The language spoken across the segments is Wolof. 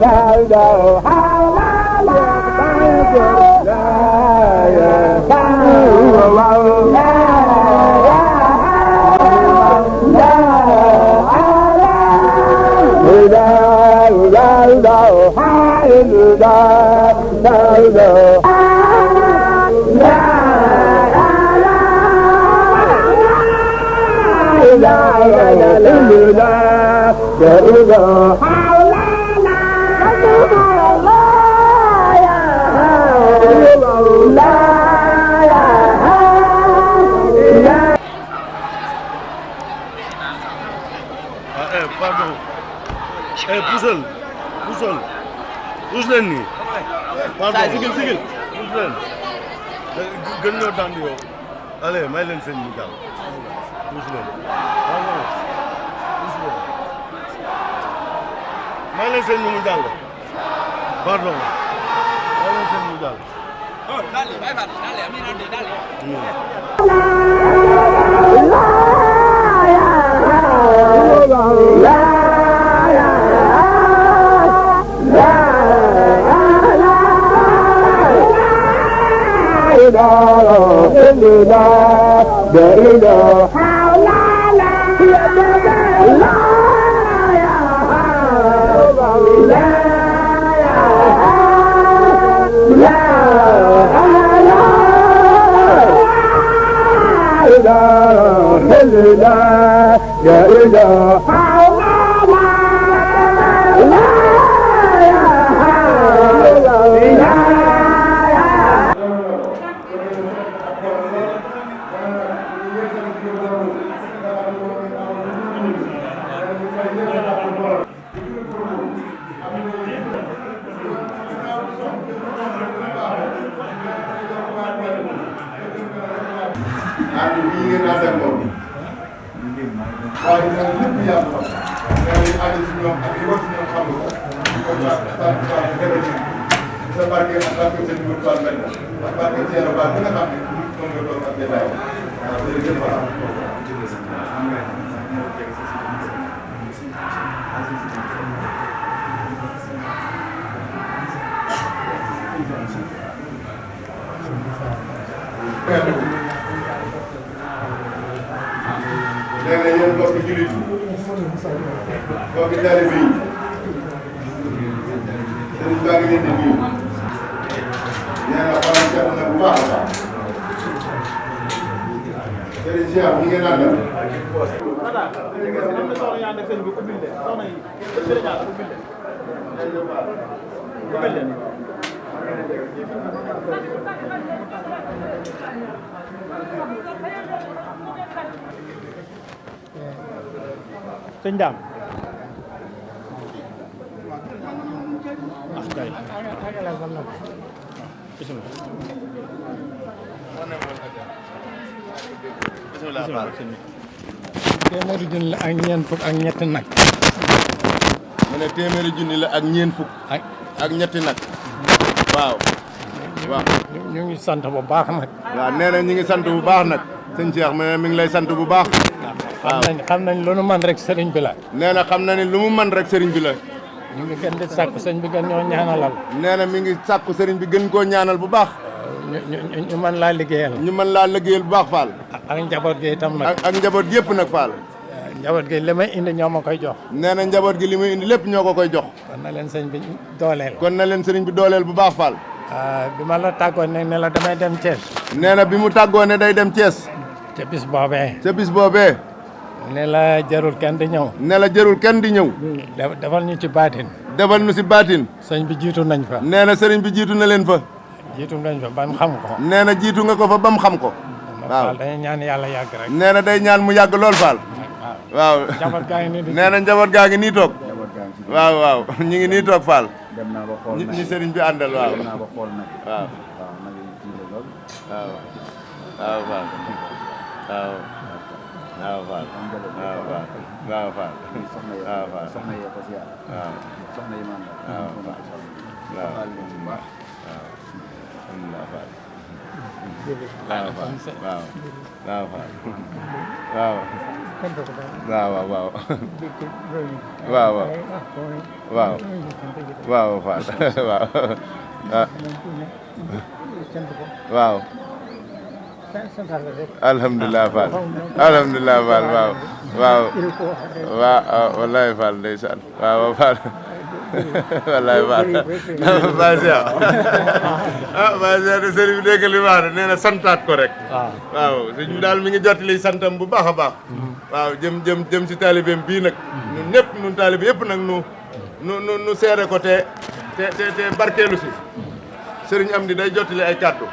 Pardon. Pusal. Pus leen nii. Pardon. Sigil. Pus leen. Gën ñoo daan yow. Allez, may leen seen ñu jàll. Pus leen. Pardon. Pus leen. May leen seen ñu jàll. Pardon. May leen seen ñu jàll. Oh, dale, am ni nandi, dale. nee na yéen mbokki jullit mbokki taalibe yi sëriñ baa ngi leen di nuyu nee na xolam seet na bu baax a baax sëriñ Cheikh ñi ngeen àndal sëñ Dame ah kay bismillah téeméeri junni la ak ñeent fukk ak ñetti nag. mu ne téeméeri junni la ak ñeent fukk ak ñetti nag waaw ñu ngi sant bu baax nag. waaw nee na ñu ngi sant bu baax nag sëñ Cheikh mi ngi lay sant bu baax. waaw xam nañ lu nu man rek sëriñ bi la. nee na xam na ni lu mu man rek sëriñ bi la. ñu ngi gën di sàkku sëriñ bi gën ñoo ñaanalal. nee na mi ngi sàkku sëriñ bi gën koo ñaanal bu baax. ñu mën laa liggéeyal. ñu mën laa liggéeyal bu baax Fall. ak njaboot gi itam nag. ak njaboot gi yëpp nag Fall. njaboot gi li may indi ñoo ma koy jox. nee na njaboot gi li muy indi lépp ñoo ko koy jox. kon na leen sëriñ bi dooleel. kon na leen sëriñ bi dooleel bu baax Fall. bi ma la tàggoon ne la damay dem Thiès. nee na bi mu tàggoo ne day dem Thiès. ca bis boobee. ca bis boobee. ne la jarul kenn di ñëw. ne la jarul kenn di ñëw. defal ñu ci baatin. defal ñu si baatin. sëñ bi jiitu nañ fa. nee na sëriñ bi jiitu na leen fa. jiitu nañ fa ba mu xam ko. nee na jiitu nga ko fa ba mu xam ko. waaw dañuy ñaan yàlla yàgg rek. nee na day ñaan mu yàgg lool Fall. waaw njaboot gaa ngi nii nee na njaboot gaa ngi nii toog. waaw ñu ngi nii toog Fall. ñi sëriñ bi àndal waaw. waaw. waaw Fall. waaw. waaw Fall. waaw Fall. waaw Fall. waaw Fall. soxna yee ko siyaar. waaw. soxna yi man la. waaw Fall. waaw. Fall leen bu baax. waaw. alhamdulilah Fall. waaw Fall. waaw. waaw Fall. waaw. waaw waaw waaw waaw waaw waaw Fall waaw waaw alhamdulilah Fall alhamdulilah Fall waaw waaw waaw wallahi Fall ndeysaan waaw Fall wallahi Fall Basia Basia de sëriñ bi dégg li wax nee na santaat ko rek waaw sëñ bi daal mi ngi jottali santam bu baax a baax waaw jëm si taalibeem bii nag ñun ñëpp ñun taalibe yëpp nag nu seere ko te barkeelu si sëriñ Amdi day jottali ay kàddu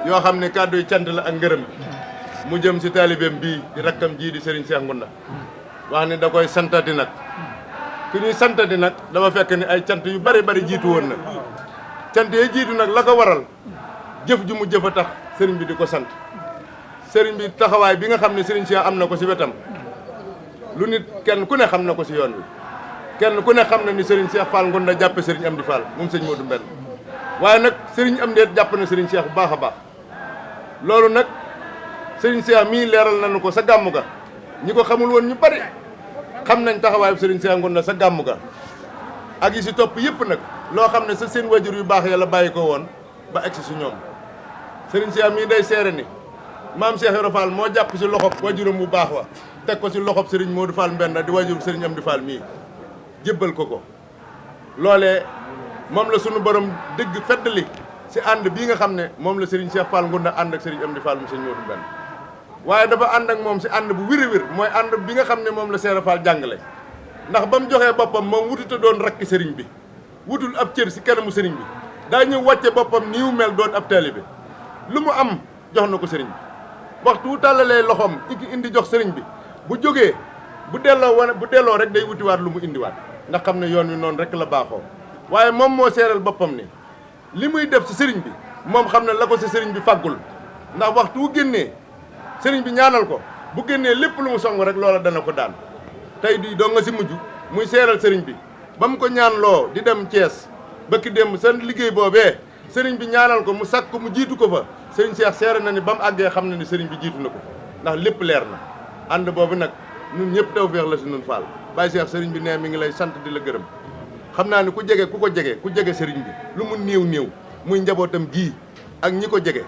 yoo xam ne kàddu yi cant la ak ngërëm mu jëm si taalibeem bii di rakkam jii di sëriñ Cheikh Ngounda wax ne da koy santati nag ku ñuy santati nag dafa fekk ni ay cant yu bari jiitu woon na cant yi jiitu nag la ko waral jëf ju mu jëf a tax sëriñ bi di ko sant sëriñ bi taxawaay bi nga xam ne sëriñ Cheikh am na ko si wetam lu nit kenn ku ne xam na ko si yoon wi kenn ku ne xam na ni sëriñ Cheikh Fall Ngounda jàppe sëriñ Amdi Fall moom sëñ Modou Mbène waaye nag sëriñ Amdi jàpp na sëriñ Cheikh bu baax a baax loolu nag sëriñ Cheikh mii leeral nañu ko sa gàmmu ga ñi ko xamul woon ñu bari xam nañ taxawaayu sëriñ Cheikh Ngounda sa gàmmu ga ak yi si topp yëpp nag loo xam ne sa seen wajur yu baax yàlla bàyyi ko woon ba egsi si ñoom sëriñ Cheikh mii day seere ni maam Cheikh Ibra Fall moo jàpp si loxob wajuram bu baax wa teg ko si loxob sëriñ Modou Fall Mbenda di wajur sëriñ Amdi Fall mii jébbal ko loolee moom la sunu borom dëgg feddali si ànd bii nga xam ne moom la sëriñ Cheikh Fall Ngounda ànd ak sëriñ Amdi Fall mu sëriñ Modou Mbenda waaye dafa ànd ak moom si ànd bu wir mooy ànd bi nga xam ne moom la Cheikh Fall jàngale ndax ba mu joxee boppam moom wututa doon rakki sëriñ bi wutul ab cër si kanamu sëriñ bi daa ñëw wàcce boppam nii mu mel doon ab taalibe lu mu am jox na ko sëriñ bi waxtu wu tàllalee loxoom indi jox sëriñ bi bu jógee bu delloo rek day wutiwaat lu mu indiwaat ndax xam ne yoon wi noonu rek la baaxoo waaye moom moo seeral boppam ni li muy def si sëriñ bi moom xam ne la ko si sëriñ bi fàggul ndax waxtu wu génnee sëriñ bi ñaanal ko bu génnee lépp lu mu song rek loola dana ko daan tey di doo nga si mujj muy seeral sëriñ bi ba mu ko ñaan loo di dem Thiès bëkki dem sa liggéey boobee sëriñ bi ñaanal ko mu sakk ko mu jiitu ko fa sëriñ Cheikh seere na ni ba mu àggee xam na ni sëriñ bi jiitu na ko ndax lépp leer na ànd boobu nag ñun ñëpp tawfeex la si ñun Fall Baye Cheikh sëriñ bi nee mi ngi lay sant di la gërëm xam naa ni ku jege sëriñ bi lu mu néew muy njabootam gii ak ñi ko jege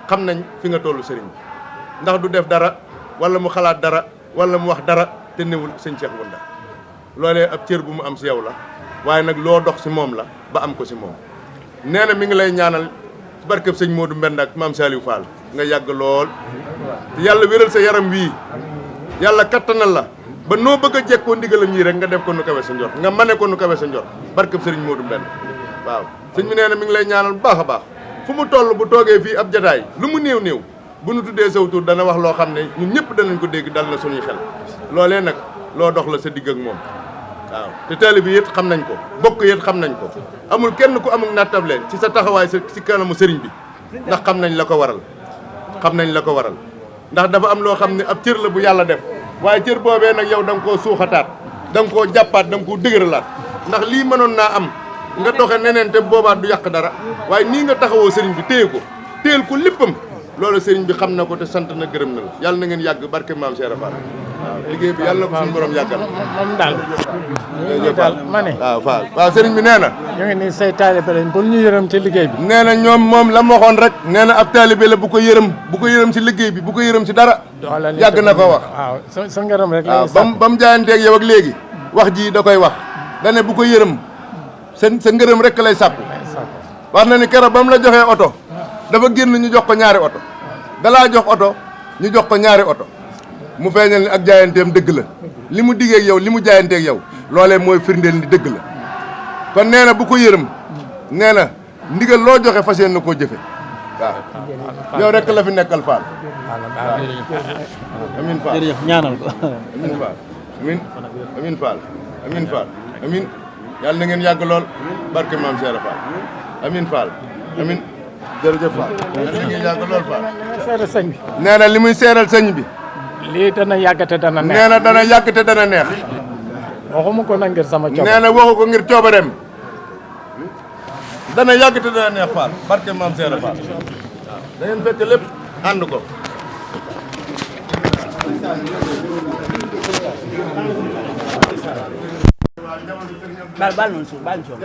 xam nañ fi nga tollu sëriñ bi ndax du def dara wala mu xalaat dara wala mu wax dara te newul sëñ Cheikh Ngounda loolee ab cër bu mu am si yow la waaye nag loo dox si moom la ba am ko si moom nee na mi ngi lay ñaanal ci barkeb sëñ Modou Mbenda ak maam Saliou Fall nga yàgg lool te yàlla wéral sa yaram wii yàlla kattanal la ba noo bëgg a jekkoo ndigalam yi rek nga def ko nu kawe sa njort nga mane ko nu kawe sa njort barkeb sëriñ Modou Mbenda waaw sëñ bi nee na mi ngi lay ñaanal bu baax a baax fu mu toll bu toogee fii ab jataay lu mu néew bu nu tuddee saw tur dana wax loo xam ne ñun ñëpp danañ ko dégg dal na suñuy xel loolee nag loo dox la sa digg ak moom waaw te taalibe yi it xam nañ ko bokk yi it xam nañ ko amul kenn ku amul nattable ci sa taxawaay si kanamu sëriñ bi ndax xam nañ la ko waral ndax dafa am loo xam ne ab cër la bu yàlla def waaye cër boobee nag yow da nga koo suuxataat da nga koo jàppaat da nga koo dëgëralaat ndax lii mënoon naa am nga doxe neneen te boobaat du yàq dara waaye nii nga taxawoo sëriñ bi téyel ko léppam loolu sëriñ bi xam na ko te sant na gërëm na la yàlla na ngeen yàgg barke maam Cheikh Fall waaw liggéey bi yàlla na ko suñu borom yàggal moom daal ma ne waaw sëriñ bi nee na ñu ngi nii say taalibe lañ pour ñu yërëm ci liggéey bi nee na ñoom moom la ma waxoon rek nee na ab taalibe la bu ko yërëm si liggéey bi bu ko yërëm si dara yàgg na ko wax waaw sa ngërëm rek waaw ba mu jaayanteeg yow ak léegi wax ji da koy wax dane bu ko yërëm sa ngërëm rek lay sàpp wax na ni keroog ba mu la joxee oto dafa génn ñu jox ko ñaari oto dalaa jox oto ñu jox ko ñaari oto mu feeñal ni ak jaayanteem dëgg la li mu diggeeg yow li mu jaayanteeg yow loolee mooy firndeel ni dëgg la kon nee na bu ko yërëm nee na ndigal loo joxe fas yéene na koo jëfe waaw yow rek la fi nekkal Fall amin Fall jërëjëf ñaanal ko amin Fall amin Fall amin Fall amin yàlla na ngeen yàgg lool barke maam Cheikh Fall amin Fall amin jërëjëf Fall yàlla na ngeen yàgg lool Fall seere sëñ bi nee na li muy seeral sëñ bi lii dana yàggate dana neex nee na dana yàggate dana neex waxuma ko na ngir sama coono nee na waxu ko ngir coobareem dana yàggate dana neex Fall barke maam Cheikh Fall waaw da ngeen fekk lépp ànd ko Bal noonu suuf bal suuf.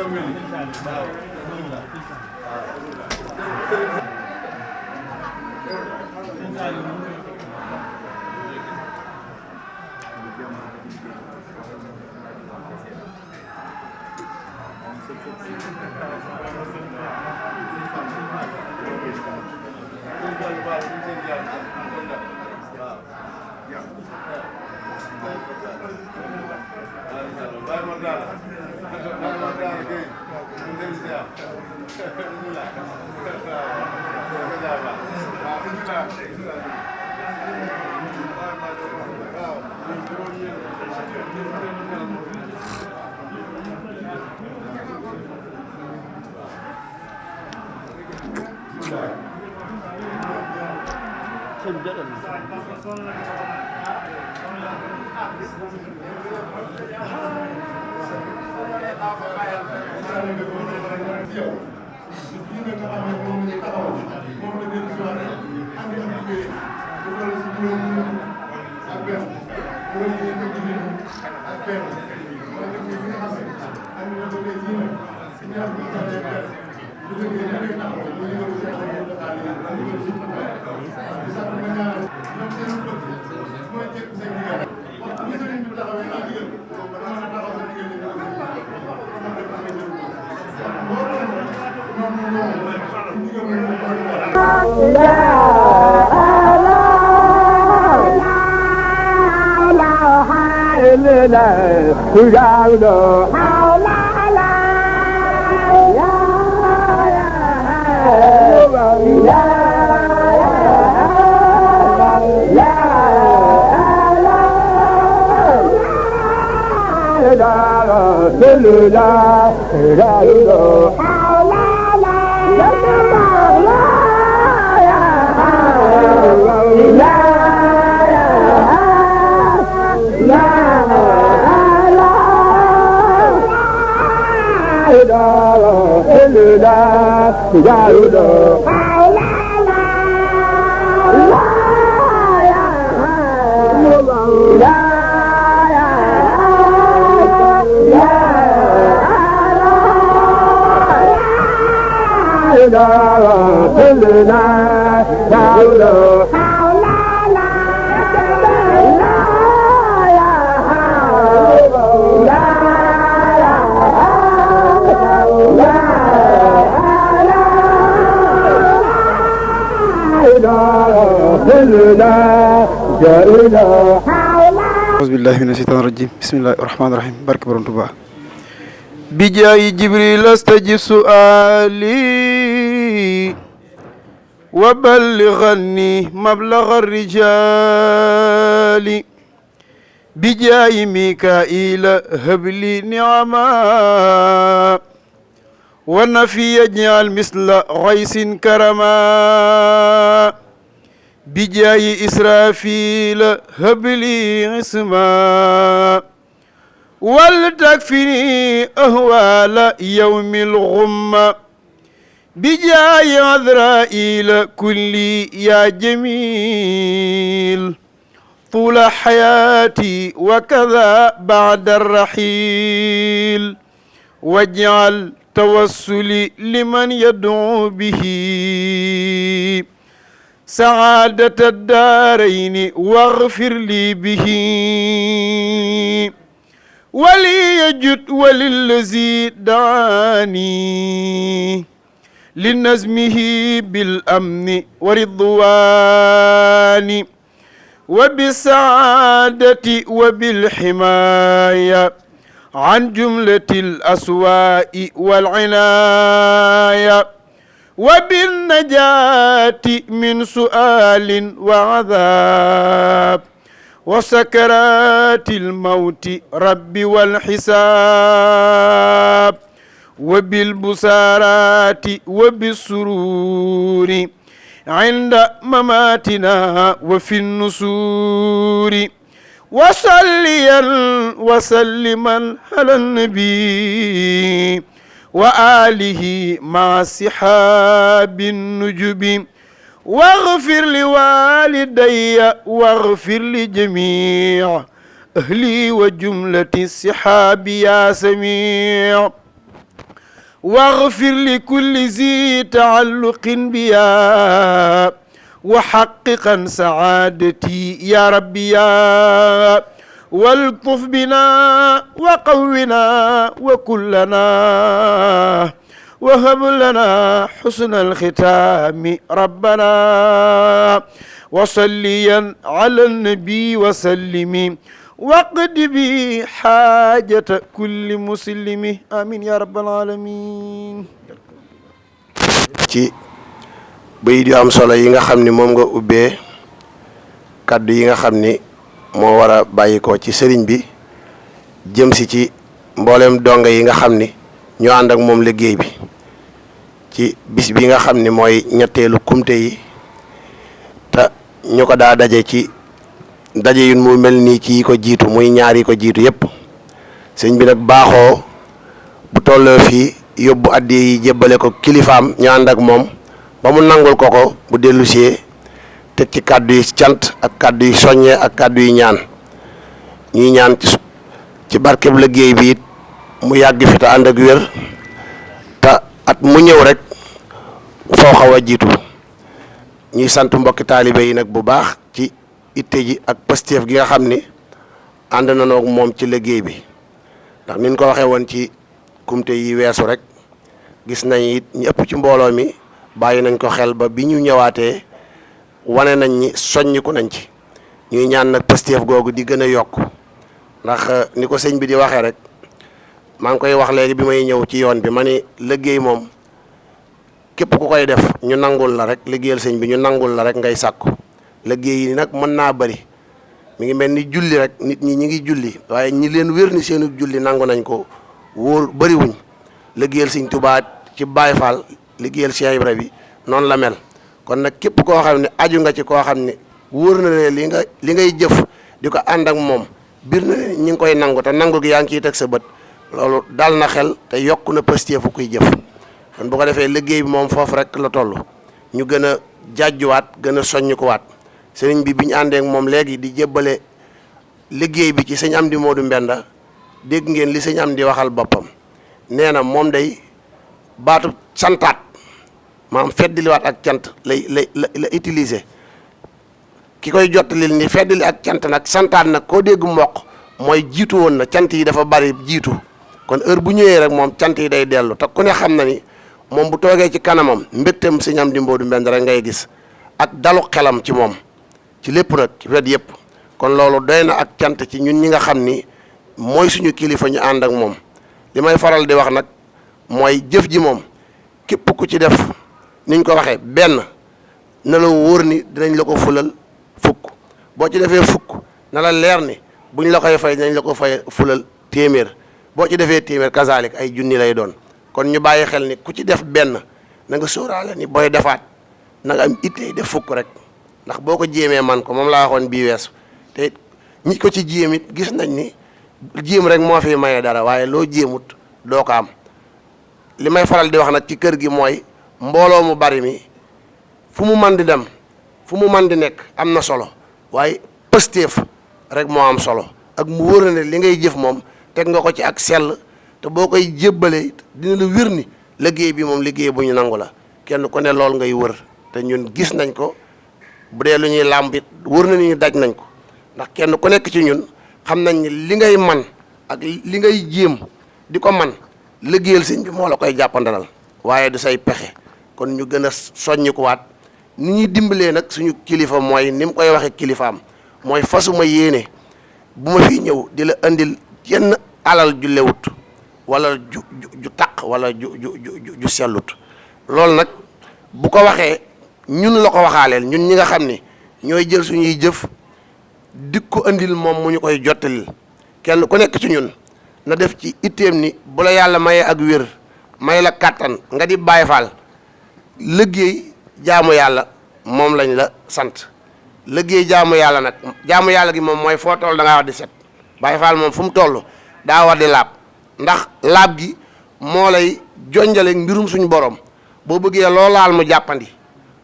أعوذ بالله من الشيطان الرجيم بسم الله الرحمن الرحيم بارك برون توبا بجاي جبريل استجب سؤالي وبلغني مبلغ الرجال بجاي ميكائيل هب لي نعما ونفي يجعل مثل غيث كرما بجاي إسرافيل هب لي عصما ولتكفني أهوال يوم الغمة بجاي عذرائيل كلي يا جميل طول حياتي وكذا بعد الرحيل واجعل توسلي لمن يدعو به سعادة الدارين واغفر لي به وليجد وللذي دعاني لنزمه بالأمن ورضوان وبالسعادة وبالحماية عن جملة الأسواء والعناية وبالنجاة من سؤال وعذاب وسكرات الموت رب والحساب وبالبسارات وبالسرور عند مماتنا وفي النسور وصليا وسلما على النبي وآله مع سحاب النجب واغفر لوالدي واغفر لجميع أهلي وجملة الصحاب يا سميع واغفر لكل ذي تعلق بيا وحققا سعادتي يا ربي يا والطف بنا وقونا وكلنا وهب لنا حسن الختام ربنا وصليا على النبي وسلم وقد بي حاجة كل مسلم آمين يا رب العالمين. ci bayit yu am solo yi nga xam ni moom nga ubbee kaddu yi nga xam ni moo war a bàyyi ko ci sëriñ bi jëm si ci mboolem donga yi nga xam ni ñoo ànd ak moom liggéey bi ci bis bi nga xam ni mooy ñetteelu kumte yi te ñu ko daa daje ci daje yu mu mel nii ci yi ko jiitu muy ñaar yi ko jiitu yépp sëñ bi nag baaxoo bu tolloo fii yóbbu addi yi jébbale ko kilifaam ñu ànd ak moom ba mu nangul ko ko bu dellusee teg ci kàddu yi cant ak kàddu yi soññee ak kàddu yi ñaan ñuy ñaan ci barkeb liggéey bi it mu yàgg fi te ànd ak wér te at mu ñëw rek foo xaw a jiitu ñuy sant mbokki taalibe yi nag bu baax ci itte ji ak pastéef gi nga xam ni ànd nañoo ak moom ci liggéey bi ndax niñ ko waxee woon ci kumte yi weesu rek gis nañ it ñu ëpp ci mbooloo mi bàyyi nañ ko xel ba bi ñu ñëwaatee wane nañ ni soññiku nañ ci ñuy ñaan nag pastéef googu di gën a yokk ndax ni ko sëñ bi di waxee rek maa ngi koy wax léegi bi may ñëw ci yoon bi ma ni liggéey moom képp ku koy def ñu nangul la rek liggéeyal sëñ bi ñu nangul la rek ngay sàkku liggéey yi nag mën naa bëri mi ngi mel ni julli rek nit ñi ngi julli waaye ñi leen wér ni seenu julli nangu nañ ko wóor bëriwuñ liggéeyal sëñ Tuubaa ci Baay Faal liggéeyal Cheikh Ibra bi noonu la mel kon nag képp koo xam ne aju nga ci koo xam ne wóor na ne li ngay jëf di ko ànd ak moom biir na ne ñi ngi koy nangu te nangu gi yaa ngi ciy teg sa bët loolu dal na xel te yokku na pëstéef fu kuy jëf kon bu ko defee liggéey bi moom foofu rek la toll ñu gën a jàjjuwaat gën a soññikuwaat sëriñ bi ñu àndee ak moom léegi di jébbale liggéey bi ci sëñ Amdi Moodu Mbenda dégg ngeen li sëñ Amdi waxal boppam nee na moom day baatu santaat maanaam feddiliwaat ak cant la utiliser ki koy jottalil ni feddili ak cant nag santaat nag koo dégg mboq mooy jiitu woon na cant yi dafa bari jiitu kon heure bu ñëwee rek moom cant yi day dellu te ku ne xam na ni moom bu toogee ci kanamam mbégtam sëñ Amdi Moodu Mbenda rek ngay gis ak dalu xelam ci moom ci lépp nag ci wet yëpp kon loolu doy na ak cant ci ñun ñi nga xam ni mooy suñu kilifa ñu ànd ak moom li may faral di wax nag mooy jëf ji moom képp ku ci def niñ ko waxee benn na la wóor ni dinañ la ko fulal fukk boo ci defee fukk na la leer ni buñ la koy fay dinañ la ko fay fulal téeméer boo ci defee téeméer kasaalik ay junni lay doon kon ñu bàyyi xel ni ku ci def benn na nga sóoraale ni booy defaat na nga am ittee def fukk rek ndax boo ko jéemee man ko moom laa waxoon bii weesu te ñi ko ci jéem it gis nañ ni jéem rek moo fi maye dara waaye loo jéemut doo ko am li may faral di wax nag ci kër gi mooy mbooloo mu bari mi fu mu man di dem fu mu man di nekk am na solo waaye pëstéef rek moo am solo ak mu wóor ne li ngay jëf moom teg nga ko ci ak sell te boo koy jébbalee dina la wér ni liggéey bi moom liggéey bu ñu nangu la kenn ku ne lool ngay wër te ñun gis nañ ko bu dee lu ñuy làmbit wër na ni ñu daj nañ ko ndax kenn ku nekk ci ñun xam nañ ni li ngay man ak li ngay jéem di ko man liggéeyal sëñ bi moo la koy jàppandalal waaye du say pexe kon ñu gën a soññikuwaat ni ñuy dimbalee nag suñu kilifa mooy ni mu koy waxee kilifaam mooy fasuma yéene bu ma fi ñëw di la indil yenn alal ju lewut wala ju taq wala ju sellut loolu nag bu ko waxee ñun la ko waxaaleel ñun ñi nga xam ni ñooy jël suñuy jëf di ko indil moom mu ñu koy jottalil kenn ku nekk ci ñun na def ci itteem ni bu la yàlla mayee ak wér may la kàttan nga di Baay Faal liggéey jaamu yàlla moom lañ la sant liggéey jaamu yàlla nag jaamu yàlla gi moom mooy foo toll da ngaa war di set Baay Faal moom fu mu toll daa war di laab ndax laab gi moo lay jonjale mbirum suñu borom boo bëggee loo laal mu jàppandi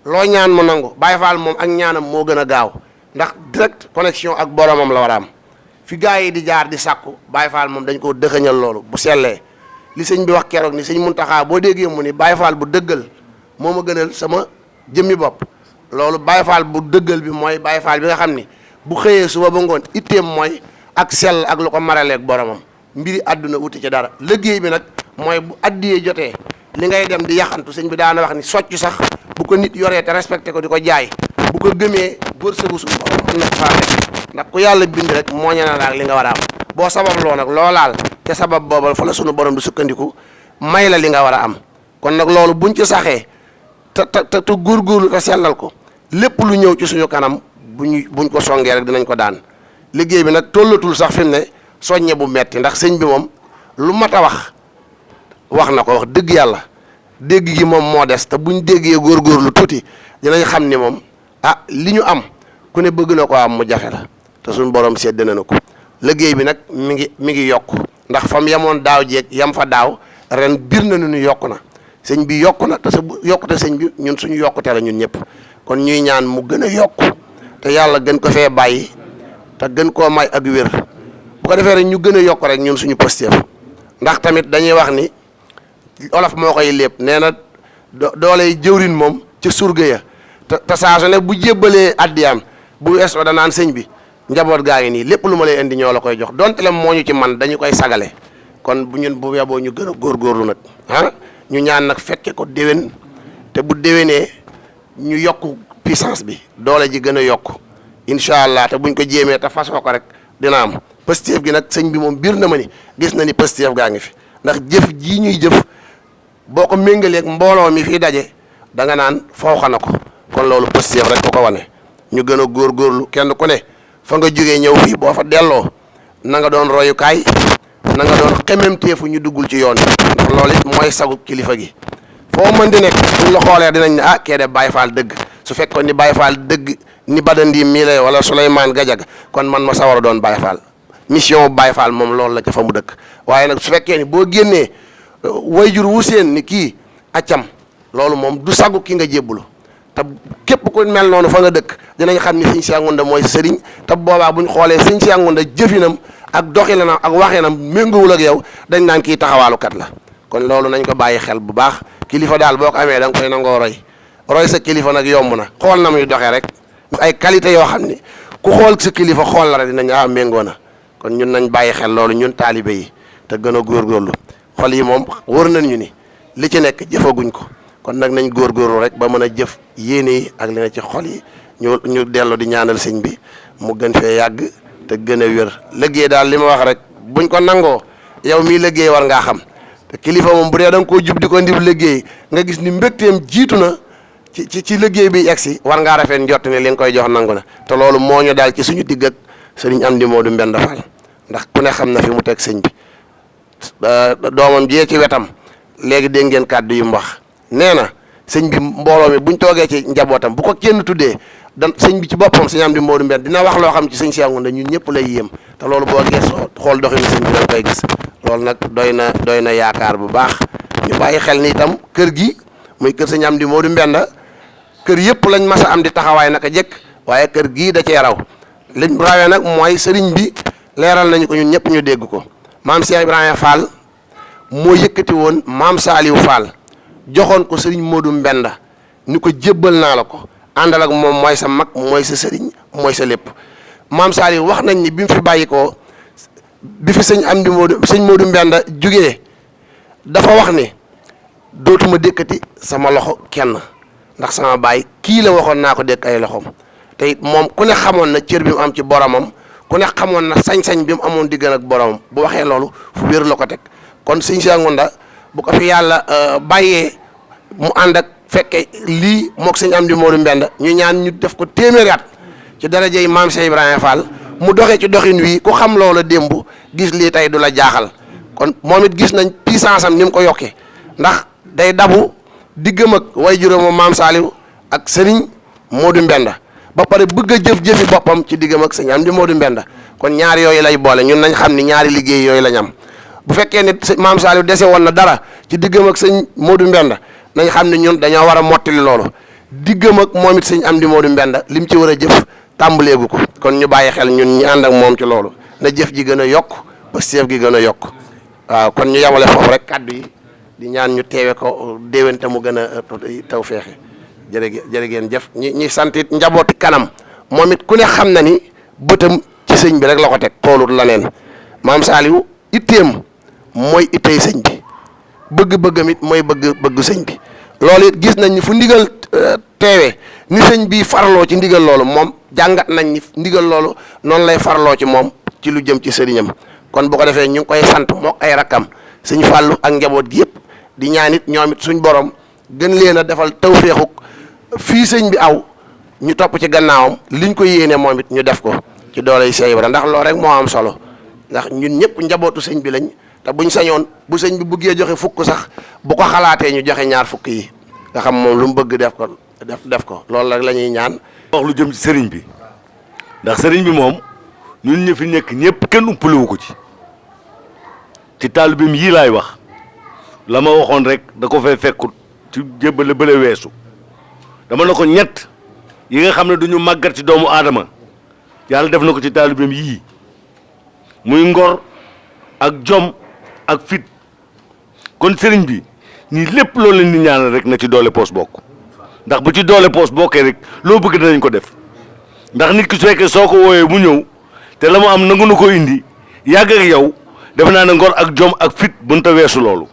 loo ñaan mu nangu Baye Fall moom ak ñaanam moo gën a gaaw ndax direct connexion ak boromam la war a am fi gars yi di jaar di sàkku Baye Fall moom dañ koo dëxëñal loolu bu sellee li sëñ bi wax keroog ni sëñ Muntaxa boo déggee mu ni Baye Fall bu dëggal moo ma gënal sama jëmmi bopp loolu Baye Fall bu dëggal bi mooy Baye Fall bi nga xam ni bu xëyee suba ba ngoon itteem mooy ak sell ak lu ko maraleeg boromam mbiri àdduna wuti ci dara liggéey bi nag mooy bu addiyee jotee li ngay dem di yaxantu sëñ bi daana wax ni socc sax bu ko nit yoree te respecté ko di ko jaay bu ko gëmee wërsëgu suñu borom mën na ko faa fekk ndax ku yàlla bind rek moo ñana la ak li nga war a am boo sabab loo nag loolaal te sabab booba fa la suñu borom du sukkandiku may la li nga war a am kon nag loolu buñ ci saxee te góorgóorlu te sellal ko lépp lu ñëw ci suñu kanam buñ ko songee rek dinañ ko daan liggéey bi nag tollatul sax fi mu ne soññe bu metti ndax sëñ bi moom lu mat a wax na ko wax dëgg yàlla dégg gi moom moo des te buñ déggee góorgóorlu tuuti dinañ xam ni moom li ñu am ku ne bëgg na ko am mu jafe la te suñ borom sedd na ko liggéey bi nag mi ngi yokk ndax fam yamoon daaw jeeg yam fa daaw ren bir na nu yokku na sëñ bi yokku na te sa yokkute sëñ bi ñun suñu yokkute la ñun ñëpp kon ñuy ñaan mu gën a yokku te yàlla gën ko fee bàyyi te gën koo may ak wér bu ko defee rek ñu gën a yokk rek ñun suñu postéef ndax tamit dañuy wax ni olof moo koy lépp nee na dooley jëwrin moom ca surga ya te saa su ne bu jébbalee addiyaam bu weesoo danaan sëñ bi njaboot gaa ngi nii lépp lu ma lay indi ñoo la koy jox donte le moo ñu ci man dañu koy sagale kon bu ñun bu yeboo ñu gën a góorgóorlu nag ñu ñaan nag fekke ko déwén te bu déwénee ñu yokk puissance bi doole ji gën a yokk incha allah te buñ ko jéemee te fasoo ko rek dina am pëstéef gi nag sëñ bi moom biir na ma ni gis na ni pëstéef gaa ngi fi ndax jëf jii ñuy jëf boo ko méngaleeg mbooloo mi fii daje da nga naan fawxa na ko kon loolu pëstéef rek ko wane ñu gën a góorgóorlu kenn ku ne fa nga jógee ñëw fii boo fa delloo na nga doon royukaay na nga doon xememteefu ñu duggul ci yoon ndax loolu it mooy sagu kilifa gi foo mën di nekk buñ la xoolee dinañ ne kee de Baye Fall dëgg su fekkoon ni Baye Fall dëgg ni Badandi mii lay wala Souleymane Gadiaga kon man ma sawar a doon Baye Fall mission Baye Fall moom loolu la ca fa mu dëkk waaye nag su fekkee ni boo génnee wayjur wu seen ni kii accam loolu moom du sagu ki nga jébbulu te képp ku mel noonu fa nga dëkk dinañ xam ni sëñ Cheikh Ngounda mooy sëriñ te boobaa buñ xoolee sëñ Cheikh Ngounda jëfinam ak doxalinam ak waxinam méngoowul ak yow dañ naan kii taxawaalukat la kon loolu nañ ko bàyyi xel bu baax kilifa daal boo ko amee da nga koy nangoo roy sa kilifa nag yomb na xool na muy doxee rek ay qualité yoo xam ni ku xool sa kilifa xool la rek dinañ méngoo na kon ñun nañ bàyyi xel loolu ñun taalibe yi te gën a góorgóorlu xol yi moom wóor nañ ñu ni li ci nekk jëfaguñ ko kon nag nañ góorgóorlu rek ba mën a jëf yéene yi ak li na ci xol yi ñu dellu di ñaanal sëñ bi mu gën fee yàgg te gën a wér liggéey daal li ma wax rek buñ ko nangoo yow mii liggéey war ngaa xam te kilifa moom bu dee da nga koo jub di ko ndib liggéey nga gis ni mbégteem jiitu na ci liggéey bi egsi war ngaa rafet njott ne li nga koy jox nangu na te loolu moo ñu daal ci suñu digg ak sëriñ Amdi Modou Mbenda Fall ndax ku ne xam na fi mu teg sëñ bi doomam jee ci wetam léegi dégg ngeen kàddu yu mu wax nee na sëñ bi mbooloo mi buñ toogee ci njabootam bu ko kenn tuddee sëñ bi ci boppam sëñ Amdi Modou Mbenda dina wax loo xam ci sëñ Cheikh Ngounda ñun ñëpp lay yéem te loolu boo geesoo xool doxinu sëñ bi dañ koy gis loolu nag doy na yaakaar bu baax ñu bàyyi xel ni itam kër gi muy kër sëñ Amdi Modou Mbenda kër yëpp lañ mas a am di taxawaay naka jëkk waaye kër gii da cee raw liñ rawee nag mooy sëriñ bi leeral nañu ko ñun ñëpp ñu dégg ko maam Cheikh Ibrahima Fall moo yëkkati woon maam Saliou Fall joxoon ko sëriñ Modou Mbenda ni ko jébbal naa la ko àndal ak moom mooy sa mag mooy sa sëriñ mooy sa lépp maam Saliou wax nañ ni bi mu fi bàyyi ko bi fi sëñ Modou Mbenda jugee dafa wax ni dootuma dékkati sama loxo kenn ndax sama baay kii la waxoon naa ko dékk ay loxoom te it moom ku ne xamoon na cër bi mu am ci boromam ku ne xamoon na sañ-sañ bi mu amoon diggan ak boromam bu waxee loolu fu wér la ko teg kon sëñ Cheikh Ngounda bu ko fi yàlla bàyyee mu ànd ak fekke lii mook sëñ Amdi Modou Mbenda ñu ñaan ñu def ko téeméeri at ci darajey maam Cheikh Ibrahima Fall mu doxee ci doxin wi ku xam loola démb gis lii tey du la jaaxal kon moom it gis nañ puissance am ni mu ko yokkee ndax day dabu diggam ak way juróom maam Saliou ak sëriñ Modou Mbenda ba pare bëgg a jëf-jëfi boppam ci diggam ak sëñ Amdi Modou Mbenda kon ñaar yooyu lay boole ñun nañ xam ni ñaari liggéey yooyu lañ am bu fekkee ne maam Saliou dese woon na dara ci diggam ak sëñ Modou Mbenda nañ xam ne ñun dañoo war a mottali loolu diggam ak moom it sëñ Amdi Moodu Mbenda lim ci war a jëf tàmbaleegu ko kon ñu bàyyi xel ñun ñi ànd ak moom ci loolu na jëf ji gën a yokk ba seef gi gën a yokk waaw kon ñu yemale foofu rek kàddu yi di ñaan ñu teewe ko déwénte mu gën a taw feexe jërë ngeen jëf ñi sant it njabooti kanam moom it ku ne xam na ni bëtam ci sëñ bi rek la ko teg toolut la neen maam Saliou itteem mooy ittey sëñ bi bëgg-bëggam it mooy bëgg sëñ bi loolu it gis nañ ni fu ndigal teewee ni sëñ bi farloo ci ndigal loolu moom jàngat nañ ni ndigal loolu noonu lay farloo ci moom ci lu jëm ci sëriñam kon bu ko defee ñu ngi koy sant mook ay rakkam sëñ Fàllu ak njaboot gi yëpp di ñaan it ñoom it suñ borom gën leen a defal tawféexuk fii sëñ bi aw ñu topp ci gannaawam liñ ko yéene moom it ñu def ko ci doole yi Seex Ibra ndax loolu rek moo am solo ndax ñun ñëpp njabootu sëñ bi lañ te buñ sañoon bu sëñ bi buggee joxe fukk sax bu ko xalaatee ñu joxe ñaar fukk yi nga xam moom lu mu bëgg def ko loolu rek la ñuy ñaan. wax lu jëm ci sëriñ bi ndax sëriñ bi moom ñun ñi fi nekk ñëpp kenn umpalewu ko ci taalibeem yii laay wax la ma waxoon rek da ko fay fekkut ci jébbale bële weesu dama na ko ñett yi nga xam ne duñu màggat ci doomu aadama yàlla def na ko ci taalibeem yii muy ngor ak jom ak fit kon sëriñ bi ñii lépp loolu leen di ñaanal rek na ci doole poos bokk ndax bu ci doole poos bokkee rek loo bëgg danañ ko def ndax nit ki su fekkee soo ko wooyee mu ñëw te la mu am nangu na ko indi yàgg ak yow defe naa ne ngor ak jom ak fit mënut a weesu loolu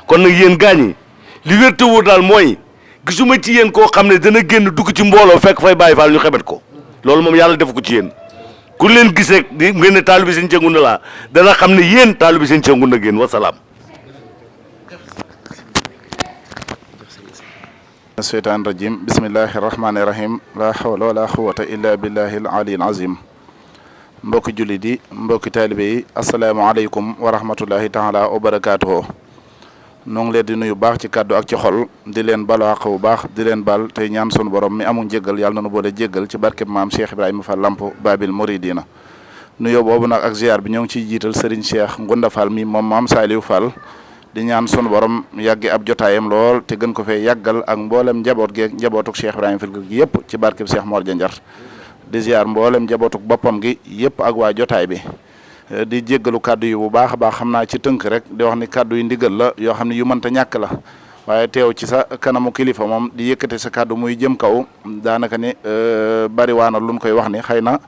kon nag yéen gaañ yi li wér te wóor daal mooy gisuma ci yéen koo xam ne dana génn dugg ci mbooloo fekk fay bàyyi faal ñu xebet ko loolu moom yàlla def ko ci yéen ku leen gis rek di ngeen ne taalu bi seen cëngunda laa dana xam ne yéen taalu bi seen cëngunda génn wasalaam. seytaan rajim bismillahi rahmaani rahim la hawla wala quwwata illa billahi al ali al azim mbokki jullit yi mbokki taalibe yi asalaamaaleykum wa rahmatullahi taala wa barakaatuhu noo ngi leen di nuyu baax ci kàddu ak ci xol di leen balu àq bu baax di leen bal tey ñaan sunu borom mi amul jéggal yàlla na nu boole jéggal ci barkeb maam Cheikh Ibrahima Fall Lamp Babil Mouridina nuyoo boobu nag ak ziar bi ñoo ngi ciy jiital Serigne Cheikh Ngunda Fall mi moom maam Saliou Fall di ñaan sunu borom yàggi ab jotaayam lool te gën ko fee yàggal ak mboolem njaboot geeg njabootuk Cheikh Ibrahima Fall gi yëpp ci barkeb Cheikh Mor Janjar di ziar mboolem njabootuk boppam gi yëpp ak waa jotaay bi di jéggalu kàddu yi bu baax a baax xam naa ci tënk rek di wax ni kàddu yi ndigal la yoo xam ne yu mënta ñàkk la waaye teew ci sa kanamu kilifa moom di yëkkate sa kàddu muy jëm kaw daanaka ni bari waana luñ koy wax ni xëy na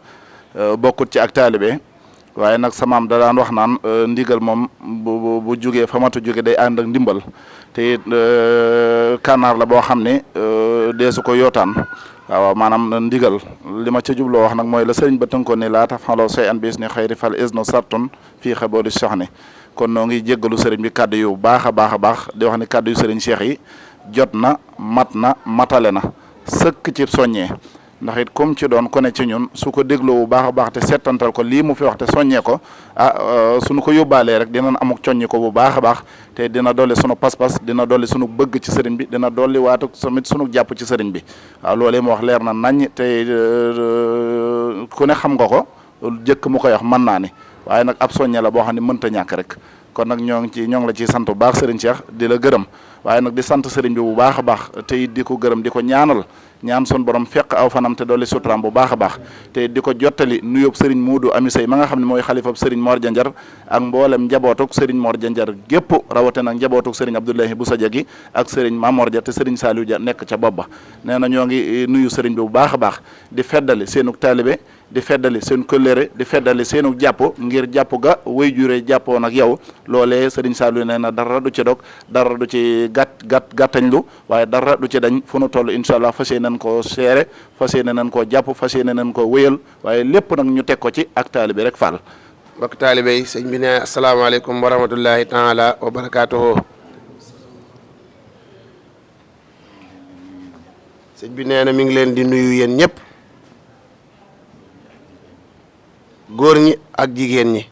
bokkut ci ak taalibe waaye nag samaam da daan wax naan ndigal moom bu jugee fa matu jóge day ànd ak ndimbal te it kànnaar la boo xam ne deesu ko yootaan waaw maanaam ndigal li ma ca jubloo wax nag mooy la sëriñ ba tënkoon ni laa tafaloo say an bis ni xëyri fal isno sartun fii xaboodi soxni kon noo ngi jéggalu sëriñ bi kàddu yu baax a baax a baax di wax ni kàddu yu sëriñ Cheikh yi jot na matale na sëkk ci soññee ndax it comme ci doon ko ne ci ñun su ko dégloo bu baax a baax te settantal ko lii mu fi wax te soññee ko suñu ko yóbbaalee rek dinañ amuk coññi ko bu baax a baax te dina dolli sunu pas-pas dina dolli sunu bëgg ci sëriñ bi dina dolli waatu tamit sunu jàpp ci sëriñ bi waaw loolee mu wax leer na nañ te ku ne xam nga ko jëkk mu koy wax mën naa ni waaye nag ab soññe la boo xam ne mënta ñàkk rek kon nag ñoo ngi la ciy sant bu baax sëriñ Cheikh di la gërëm waaye nag di sant sëriñ bi bu baax a baax te it di ko gërëm di ko ñaan sun borom fekk aw fanam te dolli suturaam bu baax a baax te di ko jottali nuyób sëriñ Muudu Ami Sey ma nga xam ne mooy xalifab sëriñ Mor Janjar ak mboolem njabootuk sëriñ Mor Janjar gépp rawate nag njabootuk sëriñ Abdoulahi Boussa Diagi ak sëriñ Mamor Dia te sëriñ Saliou Dia nekk ca bopp ba nee na ñoo ngi nuyu sëriñ bi bu baax a baax di feddali seenuk taalibe di feddali seen këllëre di feddali seenu jàpp ngir jàpp ga way jure jàppoon ak yow loolee sëriñ Saliou nee na dara du ci dog dara du ci gàttañlu waaye dara du ci dañ fu nu toll incha allah fas yéene nañ koo seere fas yéene nañ koo jàpp fas yéene nañ koo wéyal waaye lépp nag ñu teg ko ci ak taalibe rek Fall. mbokk taalibe yi sëñ bi ne asalaamaaleykum wa rahmatullahi taala wa barakaatuhu. sëñ bi nee na mi ngi leen di nuyu yéen ñëpp góor ñi ak jigéen ñi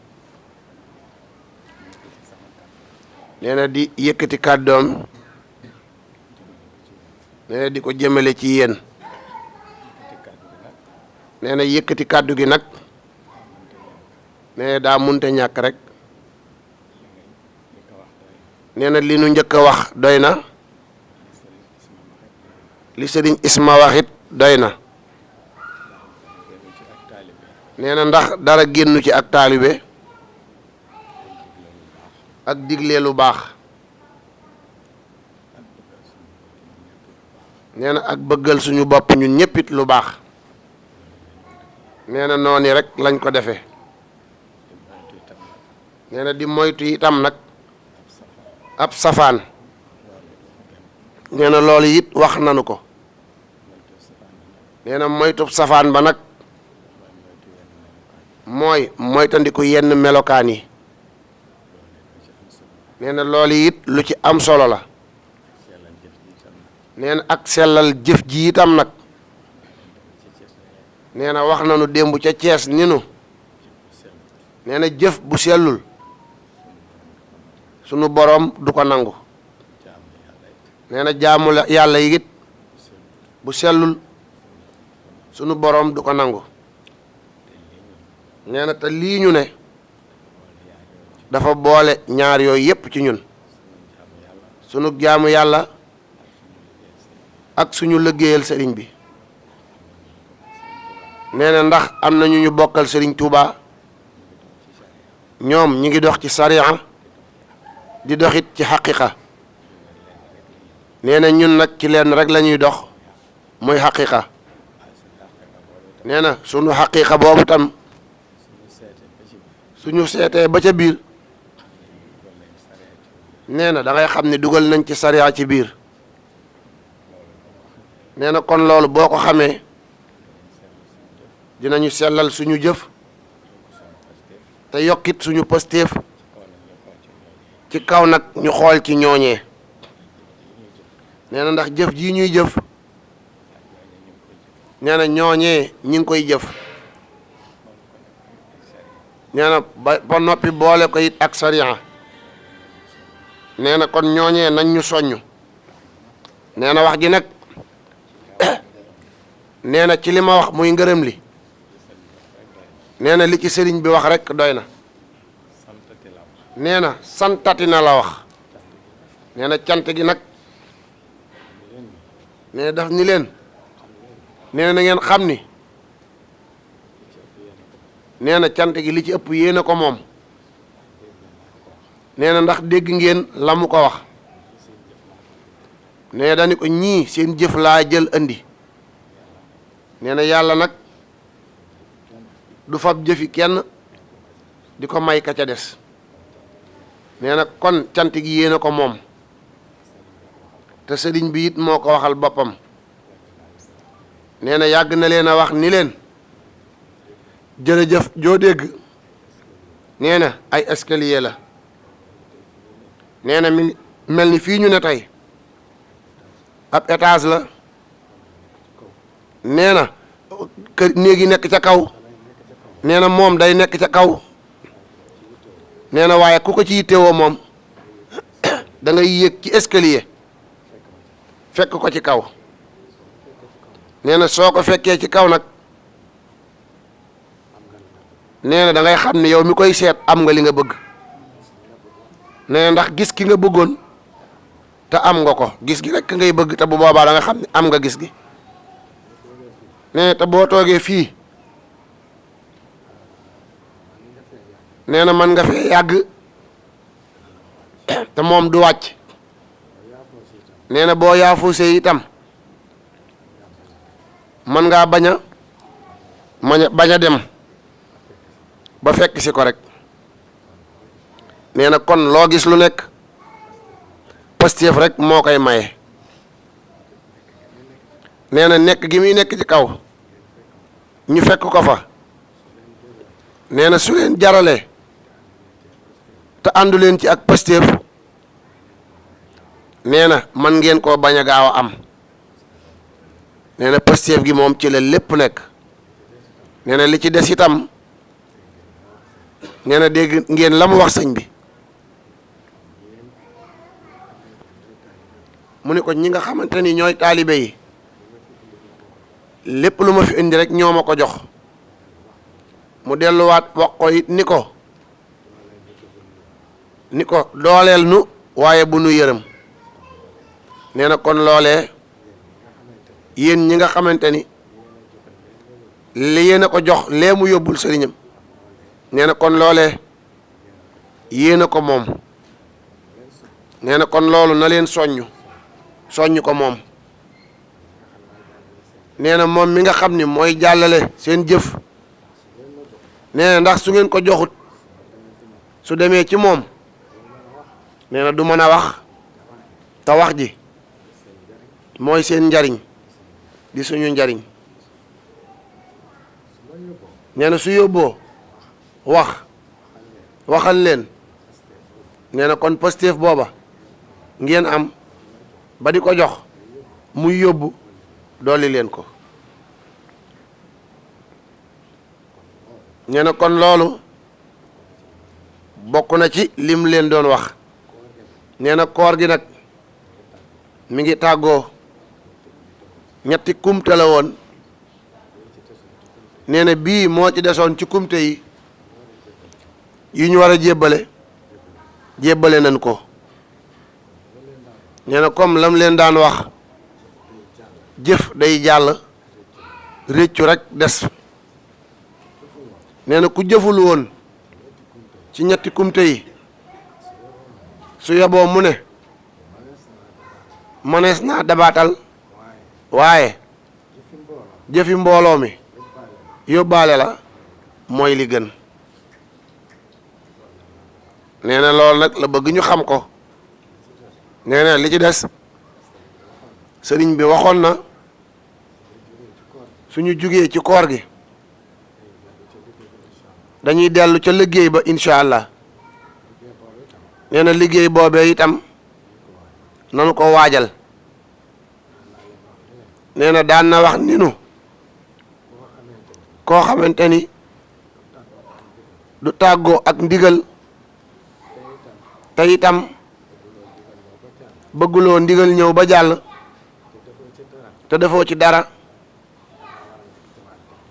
nee na di yëkkati kàddoom nee na di ko jëmale ci yéen nee na yëkkati kàddu gi nag nee na daa munte ñàkk rek nee na li nu njëkk a wax doy na li sëriñ Isma waxit doy na nee na ndax dara génnu ci ak taalibe ak digle lu baax nee na ak bëggal suñu bopp ñun ñëppit lu baax nee na noonu rek lañ ko defee nee na di moytu itam nag ab safaan nee na loolu it wax nanu ko nee na moytu safaan ba nag mooy moytandiku yenn melokaan yi nee na loolu it lu ci am solo la nee na ak sellal jëf ji itam nag nee na wax nanu démb ca Cees ni nu nee na jëf bu sellul sunu boroom du ko nangu nee na jaamu la yàlla yi it bu sellul sunu boroom du ko nangu nee na te lii ñu ne dafa boole ñaar yooyu yépp ci ñun sunu jaamu yàlla ak suñu liggéeyal sëriñ bi nee na ndax am na ñu bokkal sëriñ Touba ñoom ñi ngi dox ci sariya di doxit ci xaqiqa nee na ñun nag ci leen rek la ñuy dox muy xaqiqa nee na sunu xaqiqa boobu tam suñu seetee ba ca biir nee na da ngay xam ne dugal nañ ci sariya ci biir nee na kon loolu boo ko xamee dinañu sellal suñu jëf te yokkit suñu pëstéef ci kaw nag ñu xool ci ñooñee nee na ndax jëf jii ñuy jëf nee na ñooñee ñi ngi koy jëf nee na ba noppi boole ko it ak sariya nee na kon ñooñee nañ ñu soññ nee na wax ji nag nee na ci li ma wax muy ngërëm li nee na li ci sëriñ bi wax rekk doy na nee na santati na la wax nee na cant gi nag nee na daf ni leen nee na ngeen xam ni nee na cant gi li ci ëpp yéen a ko moom nee na ndax dégg ngeen la mu ko wax nee na dañu ko ñii seen jëf laa jël andi nee na yàlla nag du fab jëfi kenn di ko may ka ca des nee na kon cant gi yéen a ko moom te sëriñ bi it moo ko waxal boppam nee na yàgg na leen a wax ni leen jërëjëf joo dégg nee na ay escalier la nee na mi mel ni fii ñu ne tey ab étage la nee na kër néeg yi nekk ca kaw nee na moom day nekk ca kaw nee na waaye ku ko ci yittewoo moom da ngay yéeg ci escalier fekk ko ci kaw nee na soo ko fekkee ci kaw nag nee na da ngay xam ne yow mi koy seet am nga li nga bëgg nee na ndax gis ki nga bëggoon te am nga ko gis gi rek ngay bëgg te bu boobaa da nga xam ne am nga gis gi nee na te boo toogee fii nee na mën nga fee yàgg te moom du wàcc nee na boo yaafusee itam mën ngaa bañ a dem ba fekk si ko rek nee na kon loo gis lu nekk positif rek moo koy maye nee na nekk gi muy nekk ci kaw ñu fekk ko fa nee na su leen jaralee te àndu leen ci ak positif nee na man ngeen koo bañ a gaaw a am nee na positif gi moom ci la lépp nekk nee na li ci des itam nee na dégg ngeen la mu wax sëñ bi mu ne ko ñi nga xamante ni ñooy taalibe yi lépp lu ma fi indi rek ñoo ma ko jox mu delluwaat wax ko it ni ko dooleel nu waaye bu nu yërëm nee na kon loolee yéen ñi nga xamante ni li yéen a ko jox lee mu yóbbul sëriñam nee na kon loolee yéen a ko moom nee na kon loolu na leen soññ ko moom nee na moom mi nga xam ni mooy jàllale seen jëf nee na ndax su ngeen ko joxut su demee ci moom nee na du mën a wax te wax ji mooy seen njariñ di suñu njariñ nee na su yóbboo waxal leen nee na kon Pastef booba ngeen am ba di ko jox muy yóbbu dolli leen ko nee na kon loolu bokk na ci lim leen doon wax nee na koor gi nag mi ngi tàggoo ñetti kumte la woon nee na bii moo ci desoon ci kumte yi ñu war a jébbale nañ ko nee na comme lam leen daan wax jëf day jàll réccu rek des nee na ku jëful woon ci ñetti kumte yi su yeboo mu ne mënees naa dabaatal waaye jëfi mbooloo mi yóbbaale la mooy li gën nee na loolu nag la bëgg ñu xam ko nee na li ci des sëriñ bi waxoon na suñu jugee ci koor gi dañuy dellu ca liggéey ba incha allah nee na liggéey boobee itam nanu ko waajal nee na daan na wax ninu koo xamante ni du tàggoo ak ndigal te itam bëgguloo ndigal ñëw ba jàll te defoo ci dara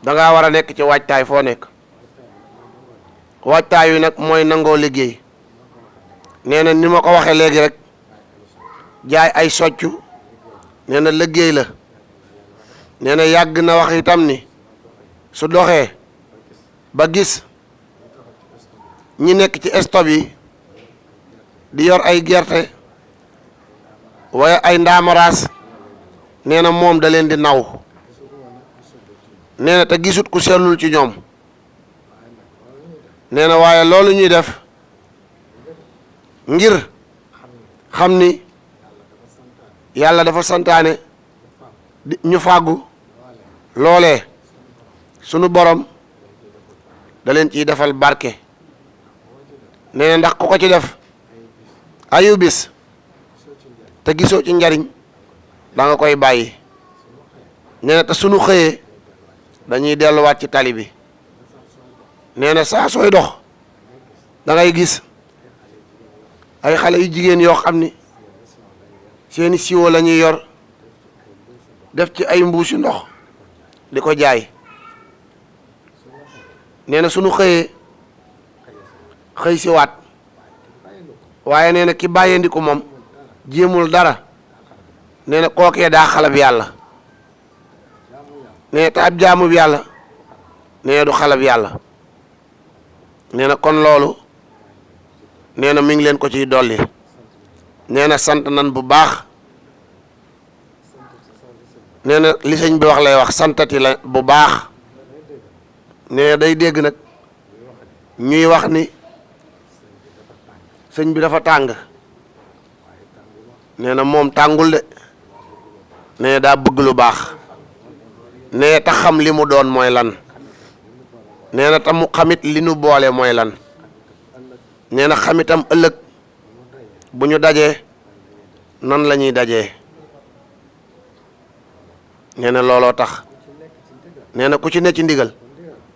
danga war a nekk ci waajtaay foo nekk waajtaay wi nag mooy nangoo liggéey nee na ni ma ko waxee léegi rek jaay ay soccu nee na liggéey la nee na yàgg na wax itam ni su doxee ba gis ñi nekk ci stop yi di yor ay gerte waaye ay ndaamaraas nee na moom da leen di naw nee na te gisut ku sellul ci ñoom nee na waaye loolu ñuy def ngir xam ni yàlla dafa santaane ñu fàggu loolee sunu borom da leen ciy defal barke nee na ndax ku ko ci def ayu bis te gisoo ci njariñ da nga koy bàyyi nee na te sunu xëyee dañuy delluwaat ci tali bi nee na saa sooy dox da ngay gis ay xale yu jigéen yoo xam ni seeni siwo la ñuy yor def ci ay mbuusi ndox di ko jaay nee na sunu xëyee xëy si waat waaye nee na ki bàyyeendiku moom jéemul dara nee na kookee daa xalab yàlla nee na te ab jaamu bi yàlla nee na du xalab yàlla nee na kon loolu nee na mi ngi leen ko ciy dolli nee na sant nan bu baax nee na li sëñ bi wax lay wax santati la bu baax nee na day dégg nag ñuy wax ni sëñ bi dafa tàng nee na moom tàngul de nee na daa bëgg lu baax nee ta xam li mu doon mooy lan nee na tam mu xamit li nu boole mooy lan nee na xamitam ëllëg bu ñu dajee nan la ñuy dajee nee na looloo tax nee na ku ci ne ci ndigal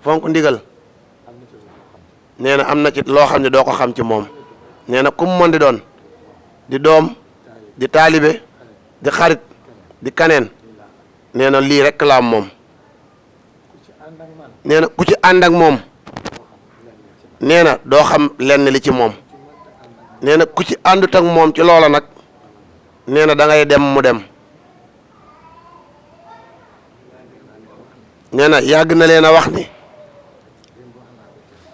fonk ndigal nee na am na ci loo xam ne doo ko xam ci moom nee na ku mu mën di doon di doom di taalibe di xarit di kaneen nee na lii rekk la am moom nee na ku ci ànd ak moom nee na doo xam lenn li ci moom nee na ku ci àndut ak moom ci loola nag nee na da ngay dem mu dem nee na yàgg na leen a wax ni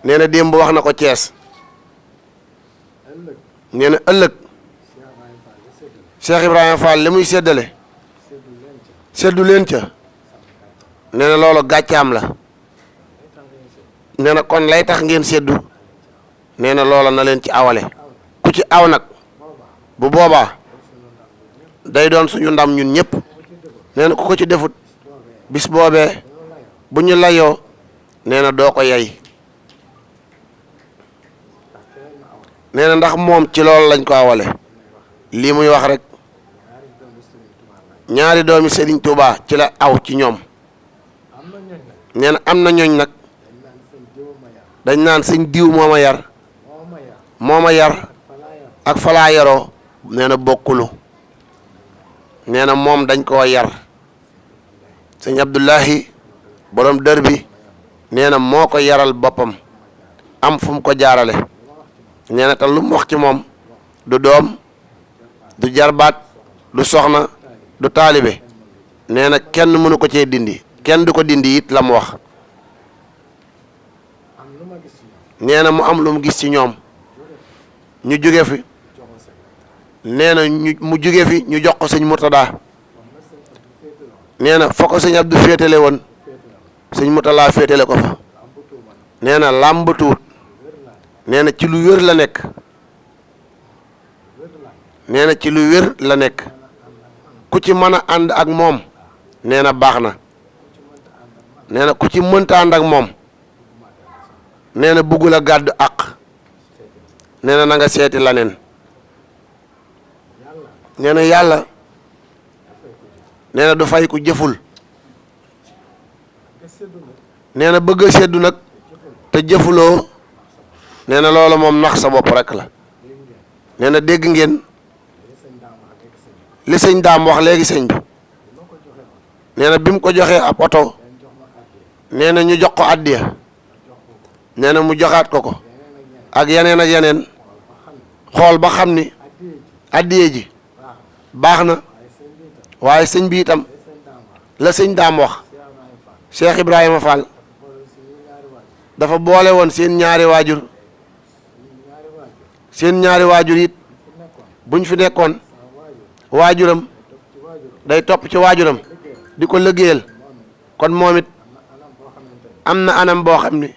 nee na démb wax na ko Cees nee na ëllëg Cheikh Ibrahima Fall li muy séddale séddu leen ca nee na loolu gàccaam la nee na kon lay tax ngeen séddu nee na loola na leen ci awale ku ci aw nag bu boobaa day doon suñu ndam ñun ñëpp nee na ku ko ci defut bis boobee bu ñu layoo nee na doo ko yey nee na ndax moom ci loolu lañ ko awale lii muy wax rek ñaari doomi Serigne Touba ci la aw ci ñoom nee na am na ñooñ nag dañ naan sëñ diw moo ma yar ak falaa yaroo nee na bokkulu nee na moom dañ koo yar sëñ Abdullahi borom dër bi nee na moo ko yaral boppam am fu mu ko jaarale nee na te lu mu wax ci moom du doom du jarbaat du soxna du taalibe nee na kenn mënu ko cee dindi kenn du ko dindi it la mu wax nee na mu am lu mu gis ci ñoom ñu jóge fi nee na mu jóge fi ñu jox ko sëñ Murtada nee na fa ko sëñ Abdou féetale woon sëñ Murtada féetale ko fa nee na làmbatuut nee na ci lu wér la nekk nee na ci lu wér la nekk ku ci mën a ànd ak moom nee na baax na nee na ku ci mënta ànd ak moom nee na buggul a gàddu àq nee na na nga seeti laneen nee na yàlla nee na du fay ku jëful nee na bëgg a seddu nag te jëfuloo nee na loolu moom nax sa bopp rek la nee na dégg ngeen li sëñ daam wax léegi sëñ bi nee na bi mu ko joxee ab oto nee na ñu jox ko addiya nee na mu joxaat ko ko ak yeneen xool ba xam ni addiye ji baax na waaye sëñ bi itam la sëñ daam wax Cheikh Ibrahima Fall dafa boole woon seen ñaari waajur it buñ fi nekkoon waajuram day topp ci waajuram di ko liggéeyal kon moom it am na anam boo xam ni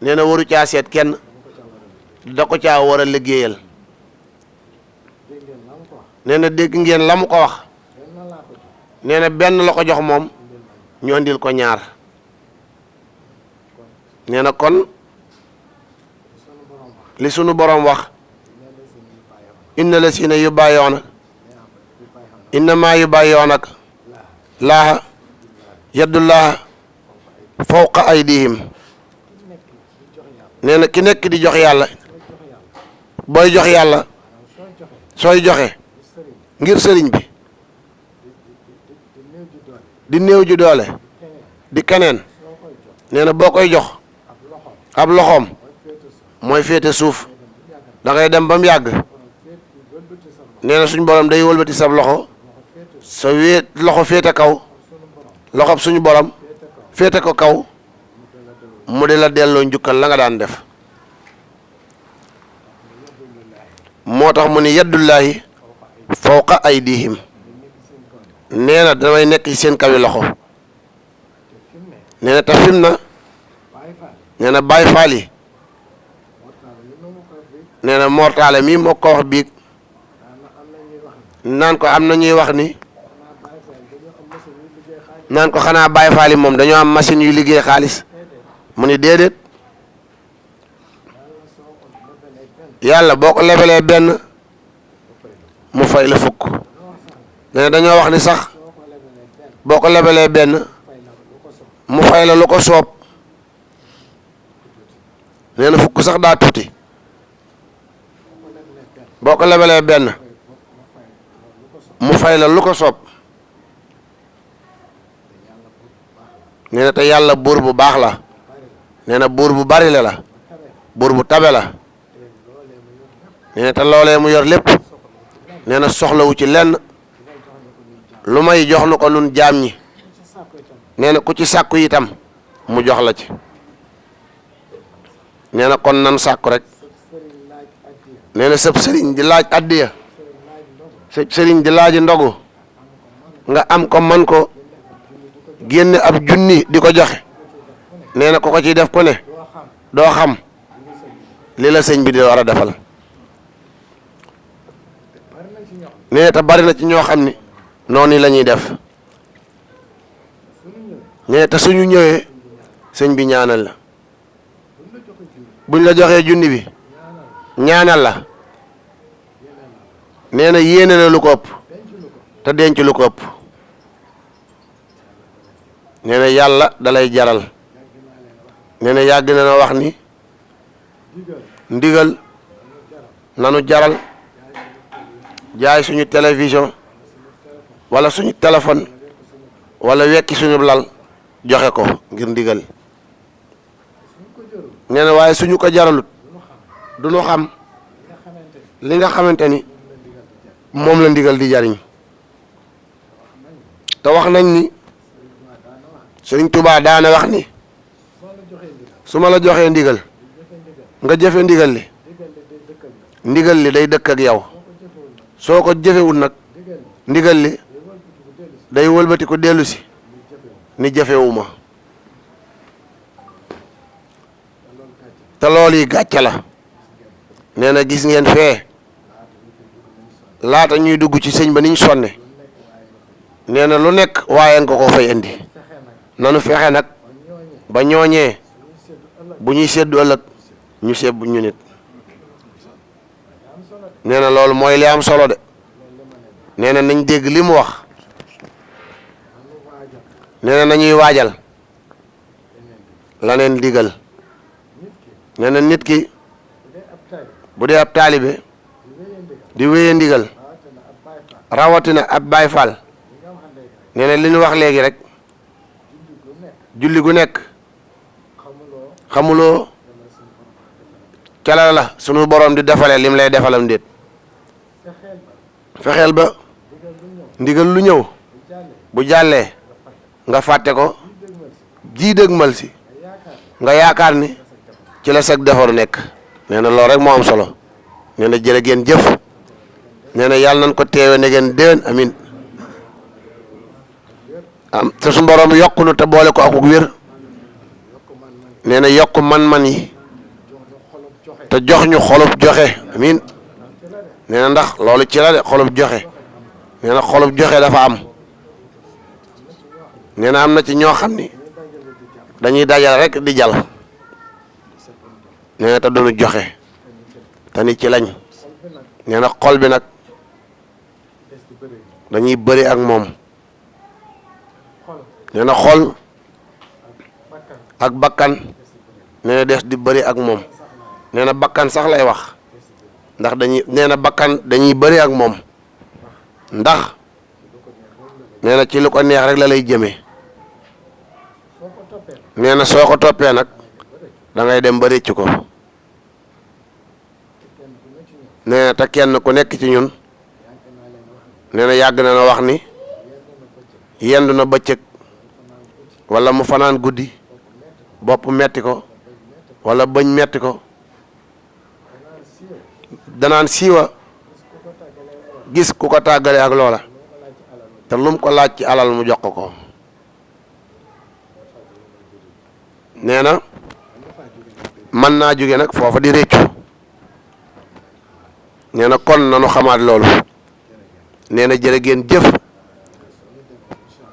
nee na waru caa seet kenn da ko caa war a liggéeyal nee na dégg ngeen la mu ko wax nee na benn la ko jox moom ñu andil ko ñaar nee na kon li sunu boroom wax inna la siina yu bàyyoona innama yu bàyyoonaka laaha yaddullaha fawqa aydihim nee na ki nekk di jox yàlla booy jox yàlla sooy joxe ngir sëriñ bi di néew ju doole di keneen nee na boo koy jox ab loxoom mooy féete suuf da ngay dem ba mu yàgg nee na suñ borom day wëlbati sab loxo sa loxo féete kaw loxob suñu borom féete ko kaw mu di la delloo njukkal la nga daan def moo tax mu ni yaddullaahi fawqa aydihim nee na damay nekk ci seen kawi loxo nee na te fim na nee na Baay Faal yi nee na mortaale mii moo ko wax biig naan ko am na ñuy wax ni naan ko xanaa Baay Faal yi moom dañoo am machine yu liggéey xaalis mu ni déedéet yàlla boo ko lebelee benn mu fay la fukk nee na dañoo wax ni sax boo ko lebelee benn mu fay la lu ko soob nee na fukk sax daa tuuti boo ko lebelee benn mu fay la lu ko soob nee na te yàlla buur bu baax la nee na buur bu bari la buur bu tabe la nee na te loolee mu yor lépp nee na soxlawu ci lenn lu may jox nu ko nun jaam ñi nee na ku ci sàkku itam mu jox la ci nee na kon nan sàkku rek nee na sëb sëriñ di laaj addiya sëb sëriñ di laaji ndogu nga am ko man ko génn ab junni di ko joxe nee na ko ko ciy def ku ne doo xam li la sëñ bi di war a defal nee na te bari na ci ñoo xam ni noonu la ñuy def nee na te suñu ñëwee sëñ bi ñaanal la buñ la joxee junni bi ñaanal la nee na yéene na lu ko ëpp te denc lu ko ëpp nee na yàlla dalay jaral nee na yàgg na wax ni ndigal nanu jaral jaay suñu télévision wala suñu téléphone wala wekki suñu lal joxe ko ngir ndigal nee na waaye suñu ko jaralut du ñu xam li nga xamante ni moom la ndigal di jariñ te wax nañ ni Sëriñ Tuubaa daana wax ni su ma la joxee ndigal nga jëfe ndigal li ndigal li day dëkk ak yow soo ko jëfewul nag ndigal li day wëlbati ko dellu si ni jëfewuma te loolu yi gàcce la nee na gis ngeen fee laata ñuy dugg ci sëñ ba niñ sonne nee na lu nekk waaye nga ko fay indi nanu fexe nag ba ñooñee bu ñuy seddu ëllëg ñu sebb ñu nit nee na loolu mooy li am solo de nee na nañ dégg li mu wax nee na nañuy waajal la neen digal nee na nit ki bu dee ab taalibe di wéye ndigal rawatina ab Baay Faal nee na li ñu wax léegi rek julli gu nekk xamuloo cala la sunu borom di defalee lim lay defalam déet fexeel ba ndigal lu ñëw bu jàllee nga fàtte ko ji dëgmal si nga yaakaar ni ci la sag defaru nekk nee na loolu rek moo am solo nee na jërë ngeen jëf nee na yàlla nañ ko teewe ne ngeen déwén amin am te su borom yokku nu te boole ko akuk wér nee na yokk man-man yi te jox ñu xolub joxe amin nee na ndax loolu ci la de xolub joxe nee na xolub joxe dafa am nee na am na ci ñoo xam ni dañuy dajal rek di jal nee na te duñu joxe te ni ci lañ nee na xol bi nag dañuy bëri ak moom nee na xol ak bakkan nee na des di bëri ak moom nee na bakkan sax lay wax ndax dañuy nee na bakkan dañuy bëri ak moom ndax nee na ci lu ko neex rek la lay jëmee nee na soo ko toppee nag da ngay dem ba rëcc ko nee na te kenn ku nekk ci ñun nee na yàgg na wax ni yendu na bëccëg wala mu fanaan guddi bopp metti ko wala bëñ metti ko danaan siiwa gis ku ko tàggale ak loola te lum ko laaj ci alal mu jox ko nee na mën naa jóge nag foofa di réccu nee na kon nanu xamaat loolu nee na jërë ngeen jëf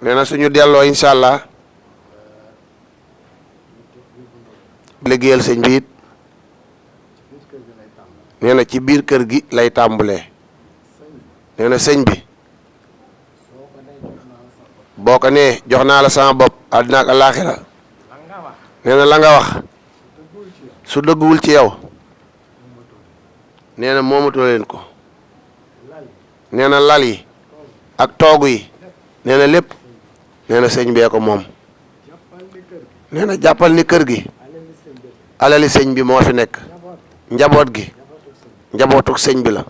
nee na suñu delloo incha allah liggéeyal sëñ bi it nee na ci biir kër gi lay tàmbalee nee na sëñ bi boo ko nee jox naa la sama bopp àddina ak alaaxira nee na la nga wax su dëgguwul ci yow nee na moomatoo leen ko nee na lal yi ak toogu yi nee na lépp nee na sëñ bee ko moom nee na jàppal ni kër gi alali sëñ bi moo fi nekk njaboot gi njabootuk sëñ bi la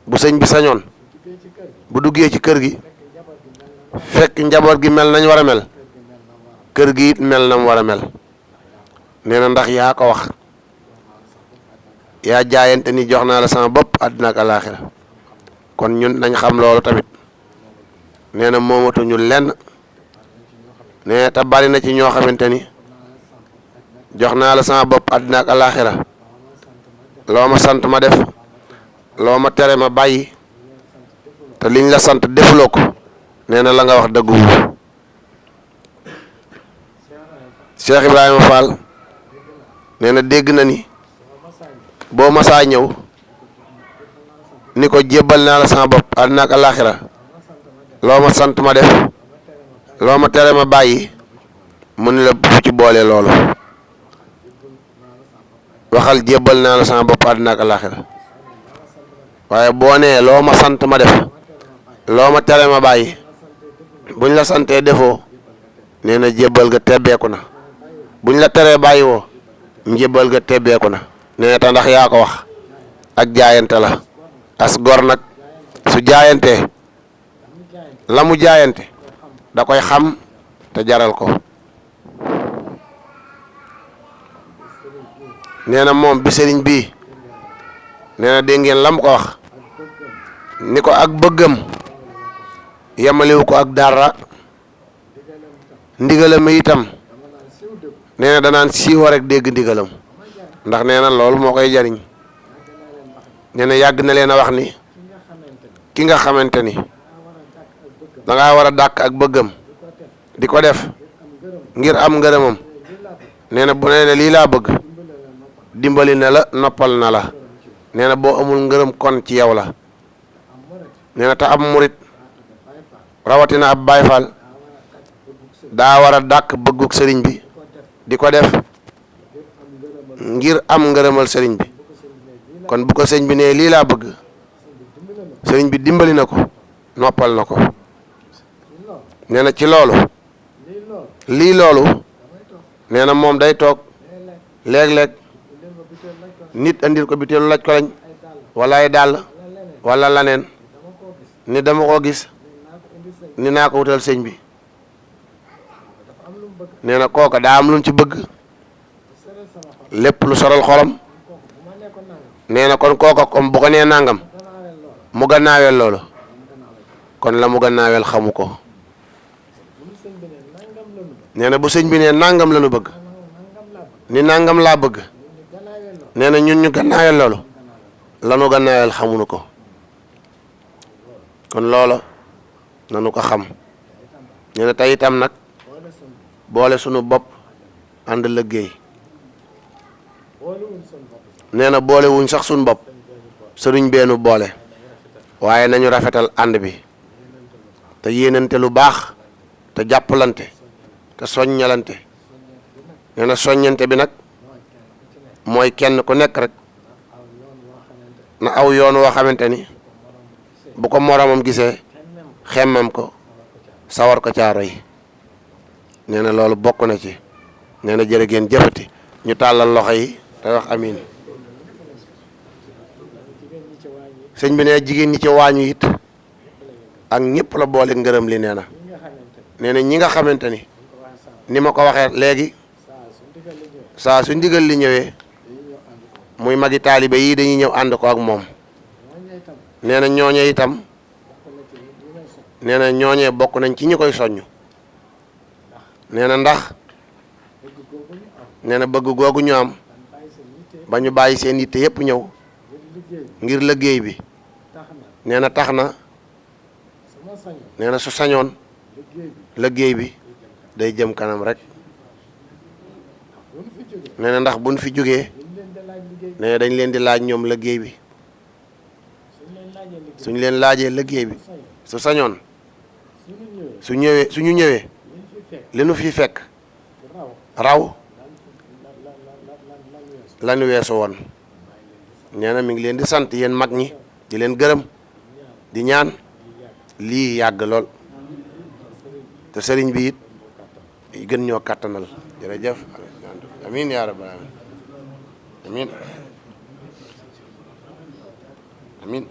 bu sëñ bi sañoon bu duggee ci kër gi fekk njaboot gi mel nañ war a mel kër gi it mel na mu war a mel nee na ndax yaa ko wax yaa jaayante ni jox naa la sama bopp àddina ak alaaxira kon ñun nañ xam loolu tamit nee na moomatuñu lenn nee te bari na ci ñoo xamante ni jox naa la sama bopp àddina ak alaaxira loo ma sant ma def loo ma tere ma bàyyi te liñ la sant defuloo ko nee na la nga wax dëgguwu Cheikh Ibrahima Fall nee na dégg na ni boo masaa ñëw ni ko jébbal naa la sama bopp àddina ak alaaxira loo ma sant ma def loo ma tere ma bàyyi mu ni la bu ci boole loolu waxal jébbal naa la sama bopp àddina ak alaaxira waaye boo nee loo ma sant ma def loo ma tere ma bàyyi buñ la santee defoo nee na jébbal ga tebbeeku na buñ la teree bàyyi woo njébbal ga tebbeeku na nee na ta ndax yaa ko wax ak jaayante la as gor nag su jaayantee la mu jaayante da koy xam te jaral ko nee na moom bi sëriñ bii nee na dégg ngeen lam ko wax ni ko ak bëggam yemaliwu ko ak dara ndigalam itam nee na danaan siiwa rek dégg ndigalam ndax nee na loolu moo koy jariñ nee na yàgg na leen a wax ni ki nga xamante ni dangaa war a dàkk ak bëggam di ko def ngir am ngërëmam nee na bu nee ne lii laa bëgg dimbali na la noppal na la nee na boo amul ngërëm kon ci yow la nee na te ab murit rawatina ab Baay Faal daa war a dàkk bëgguk sëriñ bi di ko def ngir am ngërëmal sëriñ bi kon bu ko sëriñ bi nee lii laa bëgg sëriñ bi dimbali na ko noppal na ko nee na ci loolu lii loolu nee na moom day toog léeg-léeg nit andil ko biteelu laj ko lañ wala ay dàll wala laneen ni dama ko gis ni naa ko wutal sëñ bi nee na kooka daa am lu ci bëgg lépp lu soral xolam nee na kon kooka comme bu ko nee nangam mu gannaawel loolu kon la mu gannaawel xamu ko nee na bu sëñ bi nee nangam la nu bëgg ni nangam laa bëgg nee na ñun ñu gannaawel loolu la nu gannaawel xamuñu ko kon loola nanu ko xam nee na tey itam nag boole sunu bopp ànd liggéey nee na boole wuñ sax sunu bopp sëriñ beenu boole waaye nañu rafetal ànd bi te yéenante lu baax te jàppalante te soññalante nee na soññante bi nag mooy kenn ku nekk rek na aw yoon woo xamante ni bu ko moromam gisee xemmam ko sawar ko caaro yi nee na loolu bokk na ci nee na jërë ngeen jëfati ñu tàllal loxo yi te wax amiin sëñ bi nee jigéen ñi ci waañu it ak ñëpp la boole ngërëm li nee na ñi nga xamante ni ma ko waxee léegi saa su ndigal li ñëwee muy magi taalibe yi dañuy ñëw ànd ko ak moom nee na ñooñee itam nee na ñooñee bokk nañ ci ñi koy soññ nee na ndax nee na bëgg googu ñu am ba ñu bàyyi seen yitte yépp ñëw ngir liggéey bi nee na tax na nee na su sañoon liggéey bi day jëm kanam rek nee na ndax buñ fi jógee nee na dañ leen di laaj ñoom liggéey bi suñ leen laajee liggéey bi su sañoon suñu ñëwee li nu fi fekk raw lañu weesu woon nee na mi ngi leen di sant yéen mag ñi di leen gërëm di ñaan lii yàgg lool te sëriñ bi it gën ñoo kàttanal jërëjëf amiin yaa rabbal aalamiin amiin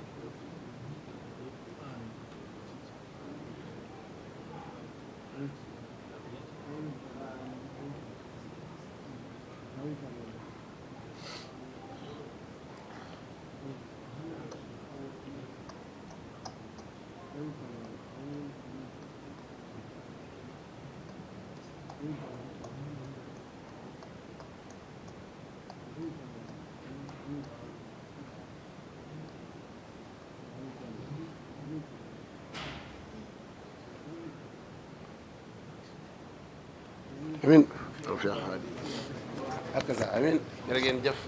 amin Cheikh Khady ak sa amin jërë ngeen jëf